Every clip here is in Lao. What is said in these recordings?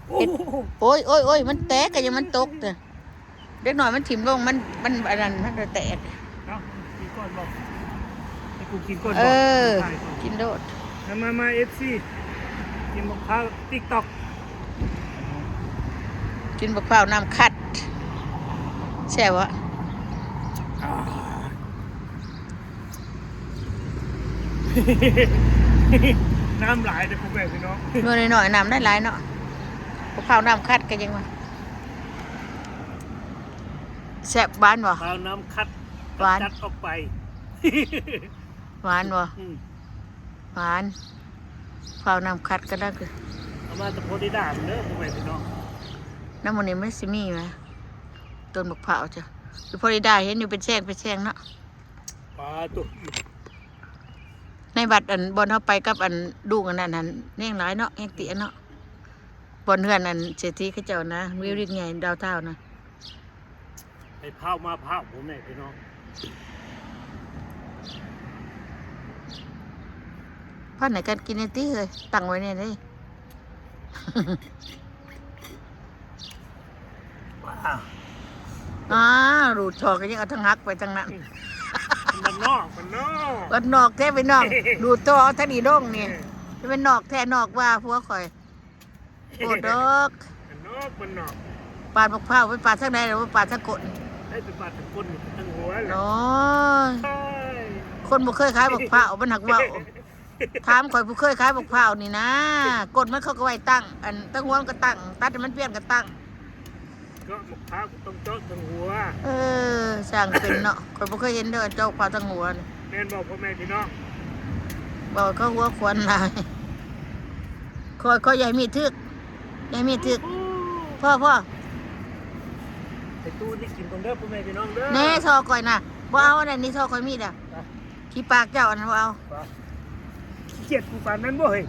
ໂອ້ ເຮັດ ໂອ້ຍ ໂອ້ຍ ໂອ້ຍ ມັນແຕກ ກະຍັງມັນຕົກເດີ ເດັກນ້ອຍມັນຖິ້ມລົງ ມັນ ມັນອັນນັ້ນ ມັນກະແຕກ. ເອົາ ກິນກ່ອນບໍ? ໃຫ້ກູກິນກ່ອນບໍ? ເອີ ກິນໂລດ. ມາ ມາ ມາ ເອັຟຊີ ກິນບັກພ້າວຕິກຕັອກ ກິນບັກພ້າວນ້ຳຄັດ ແຊບບໍ່? ນ້ຳຫຼາຍເດີ ພໍ່ແມ່ພີ່ນ້ອງ ໜ່ວຍນ້ອຍໆ ນ້ຳຫຼາຍໆ ເນາະ. ບັກພ້າວນ້ຳຄັດກະຍັງວ່າ ແຊບ. ຫວານບໍ່? ພ້າວນ້ຳຄັດ ຫວານ ກັດອອກໄປ. ຫວານບໍ່? ອືມ ຫວານ. ພ້າວນ້ຳຄັດກະໄດ້ ເອົາມາແຕ່ພໍໄດ້ດາເດີ ພໍ່ແມ່ພີ່ນ້ອງ. ນຳໝູ່ນີ້ມັນຊິມີຫວະ ຕົ້ນບັກພ້າວຈ້ະ ຢູ່ຟລໍຣິດາ ເຫັນຢູ່ເປັນແຊງເປັນແຊງເນາະ. ປາໂຕ ໃນວັດ ອັນ ບ່ອນເຮົາໄປກັບ ອັນ ລຸງອັນນັ້ນຫັ້ນ ແຮງຫຼາຍເນາະ ແຮງເຕ້ຍເນາະ. ບ່ອນເຮືອນ ອັນ ເສດຖີເຂົາເຈົ້ານະ ວິວລິງໃຫຍ່ດາວທາວນະ. ໄປພ້າວມາພ້າວ ພໍ່ແມ່ພີ່ນ້ອງ ພັນໃຫ້ກັນກິນແດ່ຕິເຮີ້ຍ ຕັ້ງໄວ້ແດ່ເດ້. ອ້າ ດູດທໍ່ກະຍັງເອົາທັງຫັກໄປທັງນັ້ນ. ບ້ານນອກ ບ້ານນອກ ບ້ານນອກແທ້ພີ່ນ້ອງ ດູດທໍ່ເອົາທັງນີ້ລົງນີ້. ເອີ ຈະແມ່ນນອກແທ້ນອກວ່າ ຜົວຂ້ອຍ ໂພດດອກ ບ້ານນອກ ບ້ານນອກ. ປາດບັກພ້າວໄປປາດທາງໃດລະ ບໍ່ປາດທາງກົ້ນ ໃຫ້ໄປປາດທາງກົ້ນ ທາງຫົວ. ໂອ້ຍ ຄົນບໍ່ເຄີຍຂາຍບັກພ້າວ ມັນຫາກເວົ້າ. ຖາມຂ້ອຍຜູ້ເຄີຍຂາຍບັກພ້າວນີ້ນາ ກົ້ນມັນເຂົາກະໄວ້ຕັ້ງ ອັນ ຕາງຫົວມັນກະຕັ້ງ ຕັດໃຫ້ມັນປ່ຽນກະຕັ້ງ. ເຈາະບັກພ້າວກະຕ້ອງເຈາະທາງຫົວ. ເອີ ຊ່າງເປັນເນາະ ຂ້ອຍບໍ່ເຄີຍເຫັນເດີ ເຈາະບັກພ້າວທາງຫົວນີ້. ແມ່ນບໍ່ ພໍ່ແມ່ພີ່ນ້ອງ? ບໍ່ ເຂົາຫົວຂວັນຫຼາຍ. ຂ້ອຍ ຂ້ອຍຢ່າໃຫ້ມີດຖືກ ຢ່າໃຫ້ມີດຖືກ. ພໍ ພໍ ໃຫ້ຕູ້ນີ້ກິນກ່ອນເດີ ພໍ່ແມ່ພີ່ນ້ອງເດີ. ແນ່ ຊໍຂ້ອຍນະ ບໍ່ເອົາອັນນັ້ນນີ້ ຊໍຂ້ອຍມີດອະ. ຂີ້ປາກເຈົ້າອັນນັ້ນບໍ່ເອົາ. ຂີ້ກຽດກູປານນັ້ນບໍ່ເຮີ້ຍ?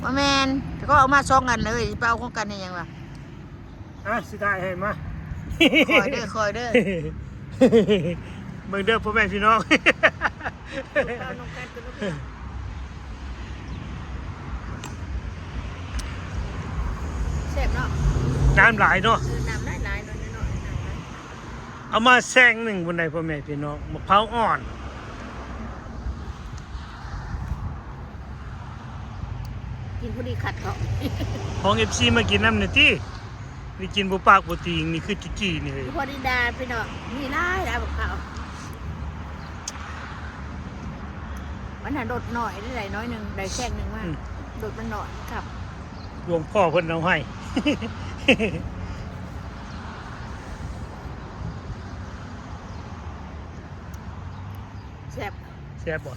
ບໍ່ແມ່ນ ແຕ່ກໍເອົາມາສອງອັນເລີຍ ຊິໄປເອົາຂອງກັນເຮັດຫຍັງວະ? ອ່ະ ຊິຖ່າຍໃຫ້ມາ. ຄ່ອຍເດີ ຄ່ອຍເດີ. ເບິ່ງເດີ ພໍ່ແມ່ພີ່ນ້ອງ. ແຊບເນາະ ນ້ຳຫຼາຍເນາະ. ເອີ ນ້ຳຫຼາຍໆ ໜ້ອຍໆ ນ້ຳຫຼາຍ. ເອົາມາແຊງໜຶ່ງພຸ້ນໃດ໋ ພໍ່ແມ່ພີ່ນ້ອງ ໝາກພ້າວອ່ອນ ກິນພໍດີຂັດທ້ອງ. ຂອງເອັຟຊີມາກິນນຳແດ່ຕິ ນີ້ກິນບໍ່ປາກບໍ່ຕີງ ນີ້ຄືຈີ່ໆ ນີ້ເຮີ້ຍ. ພໍດີດາພີ່ນ້ອງ ມີຫຼາຍໆ ໝາກພ້າວ ມັນຫາດົກໜ້ອຍ ໄດ້ໜ້ອຍໜຶ່ງ ໄດ້ແຊງໜຶ່ງມາ. ອືມ ດົກມັນໜ້ອຍຄັບ. ຫຼວງພໍ່ເພິ່ນເອົາໃຫ້. ແຊບ ແຊບບໍ່?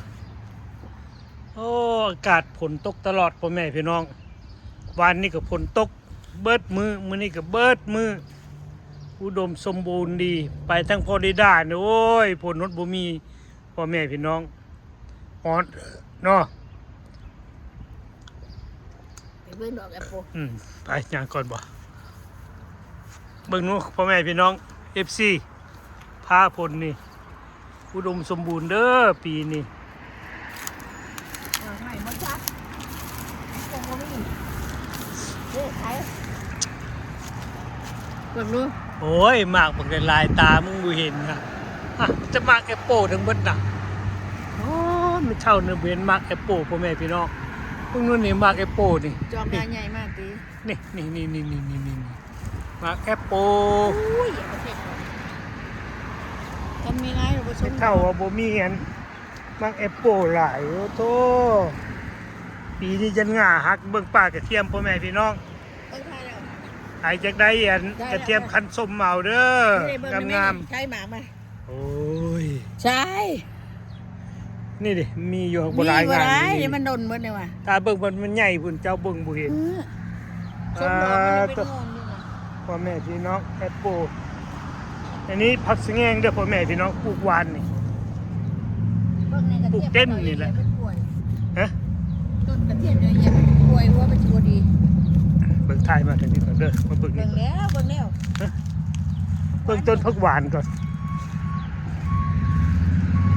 ໂອ້ ອາກາດຝົນຕົກຕະຫຼອດ ພໍ່ແມ່ພີ່ນ້ອງ. ວານນີ້ກະຝົນຕົກເບິດມື້ ມື້ນີ້ກະເບິດມື້ ອຸດົມສົມບູນດີ. ໄປທາງຟລໍຣິດານີ້ ໂອ້ຍ ຝົນຫົດບໍ່ມີ ພໍ່ແມ່ພີ່ນ້ອງ. ຮ້ອນເນາະ. ໄປເບິ່ງດອກແອັບໂປ. ອືມ ໄປ ຍ່າງກ່ອນບໍ? ເບິ່ງດູ ພໍ່ແມ່ພີ່ນ້ອງ ເອັຟຊີ ຟ້າຝົນນີ້ ອຸດົມສົມບູນເດີປີນີ້. ໝາກໃໝ່ບໍ່ຈັກ ຍັງບໍ່ມີ. ເດ້ ໃສ? ເບິ່ງດູ. ໂອ້ຍ ໝາກບັກຫຼາຍໆ ຕາມຶງບໍ່ເຫັນນະ. ອະ ແຕ່ໝາກແອັບໂປທັງເບິດນະ. ໂອ້ ແມ່ເຖົ້ານີ້ບໍ່ເຫັນໝາກແອັບໂປ ພໍ່ແມ່ພີ່ນ້ອງ. ເບິ່ງດູນີ້ ໝາກແອັບໂປນີ້ ຈອກໜ້າໃຫຍ່ມາຕິ. ນີ້ ນີ້ ນີ້ ໝາກແອັບໂປ. ໂອ້ຍ ຢ່າມາເທກ ກັນມີຫຼາຍບໍ່ສົມ. ແມ່ເຖົ້າວ່າບໍ່ມີອັນ ໝາກແອັບໂປຫຼາຍ. ໂອ້ໂທ ປີນີ້ຢ້ານຫຍ້າຫັກ. ເບິ່ງປ່າກະທຽມ ພໍ່ແມ່ພີ່ນ້ອງ. ເອີ ຖ່າຍແລ້ວ ໃຜຢາກໄດ້ອັນກະທຽມຄັນສົ້ມເອົາເດີ ງາມໆ. ໃສ່ໝາກມາ. ໂອ້ຍ ໃຊ່ ນີ້ເດ ມີຢູ່ ບໍ່ຫຼາຍ ມີບໍ່ຫຼາຍ ນີ້ມັນດົນເບິດແລ້ວວ່າ. ຖ້າເບິ່ງມັນ ມັນໃຫຍ່ພຸ້ນ ເຈົ້າເບິ່ງບໍ່ເຫັນ. ເອີ ສົມດອກມັນເປັນງອນຢູ່ນະ. ພໍ່ແມ່ພີ່ນ້ອງ ແອັບໂປ ອັນນີ້ຜັກສະແງງເດີ ພໍ່ແມ່ພີ່ນ້ອງ ປູກຫວານນີ້ ເບິ່ງໃນກະທຽມ ປູກເຕັມນີ້ແຫຼະ. ຮະ? ຕົ້ນກະທຽມເດີ ຢ່າໄປປ່ອຍ ຫົວມັນຊິບໍ່ດີ. ເບິ່ງ ຖ່າຍມາທາງນີ້ກ່ອນເດີ ມາເບິ່ງນີ້. ເບິ່ງແລ້ວ ເບິ່ງແລ້ວ. ເບິ່ງຕົ້ນຜັກຫວານກ່ອນ.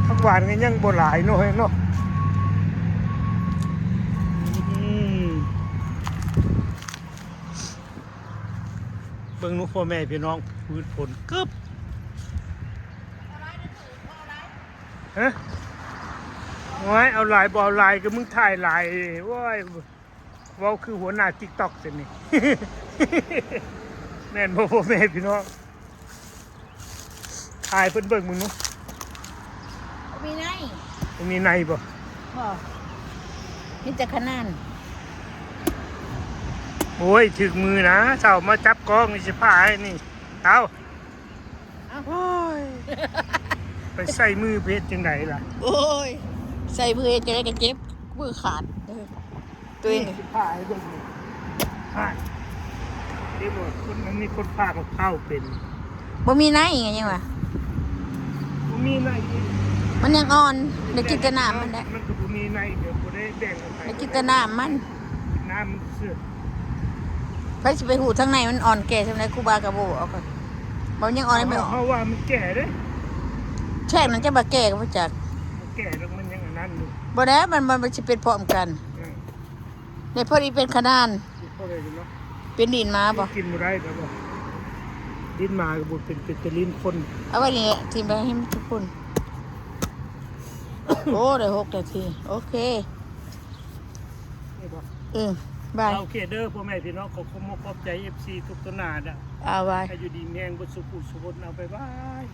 ຜັກຫວານກະຍັງບໍ່ຫຼາຍເນາະ ເນາະ. ອືມ. ເບິ່ງດູພໍ່ແມ່ພີ່ນ້ອງ ພືດຜົນ ກຶບ ຮະ ໂອ້ຍ ເອົາຫຼາຍບໍ່ເອົາຫຼາຍ ກໍມຶງຖ່າຍຫຼາຍ ໂອ້ຍ ເວົ້າຄືຫົວໜ້າຕິກຕັອກຊັ້ນນີ້ ແມ່ນບໍ່ພໍ່ແມ່ພີ່ນ້ອງ? ຖ່າຍເພິ່ນເບິ່ງເບິ່ງດູ ບໍ່ມີໃນ ບໍ່ມີໃນບໍ່? ບໍ່ ມີແຕ່ຂະໜານ. ໂອ້ຍ ຖືກມືນະ ເຊົາມາຈັບກ້ອງນີ້ ຊິພາໃຫ້ນີ້ ເອົາ ເອົາ ໂອ້ຍ ໄປໃສ່ມື ໄປເຮັດຈັ່ງໃດລະ? ໂອ້ຍ ໃສ່ມືເຮັດຈັ່ງໃດກໍເຈັບ ມືຂາດ. ຕົວເອງ ນີ້ຊິພາໃຫ້ເບິ່ງນີ້ ພາ ເຫັນບໍ່ ຄົນ ມັນມີຄົນພາບັກພ້າວເປັນ ບໍ່ມີໃນຫຍັງຫວາ? ບໍ່ມີໃນອີກ ມັນຍັງອ່ອນ ໄດ້ກິນແຕ່ນ້ຳມັນແຫຼະ ມັນກໍບໍ່ມີໃນ ດຽວບໍ່ໄດ້ແບ່ງອອກໄປ ໄດ້ກິນແຕ່ນ້ຳມັນ ນ້ຳຊື່ ໃຜຊິໄປຮູ້ທາງໃນມັນອ່ອນແກ່ສ່ຳໃດ ຄູບາກໍບໍ່ບອກ ມັນຍັງອ່ອນ ເຮົາ ເຮົາວ່າມັນແກ່ເດ້ ແຂກນັ້ນຈະວ່າແກ່ກໍບໍ່ຈັກ ບໍ່ແກ່ດອກ ມັນຍັງອັນນັ້ນຢູ່ ບໍ່ໄດ້ ມັນ ມັນ ມັນຊິເປັນພ້ອມກັນ. ອືມ ແລ້ວພໍດີເປັນຂະໜານ ພໍໄດ້ຢູ່ເນາະ ເປັນດິນມາບໍ່? ກິນບໍ່ໄດ້ແລ້ວບໍ່? ດິນມາກໍບໍ່ເປັນ ເປັນແຕ່ດິນຄົນ ເອົາໄວ້ນີ້ແຫຼະ ຖິ້ມໄປໃຫ້ມັນທຸກຄົນ. ໂອ້ ໄດ້ຫົກນາທີ ໂອເຄ ນີ້ບໍ່? ເອີ ບາຍ ໂອເຄເດີ ພໍ່ແມ່ພີ່ນ້ອງ ຂໍຂອບອົກຂອບໃຈ ເອັຟຊີ ທຸກໆໜ້າເດີ ບາຍ ໃຫ້ຢູ່ດີມີແຮງເບິດສູ່ຜູ້ສູ່ຄົນ ເອົາ ບາຍບາຍ.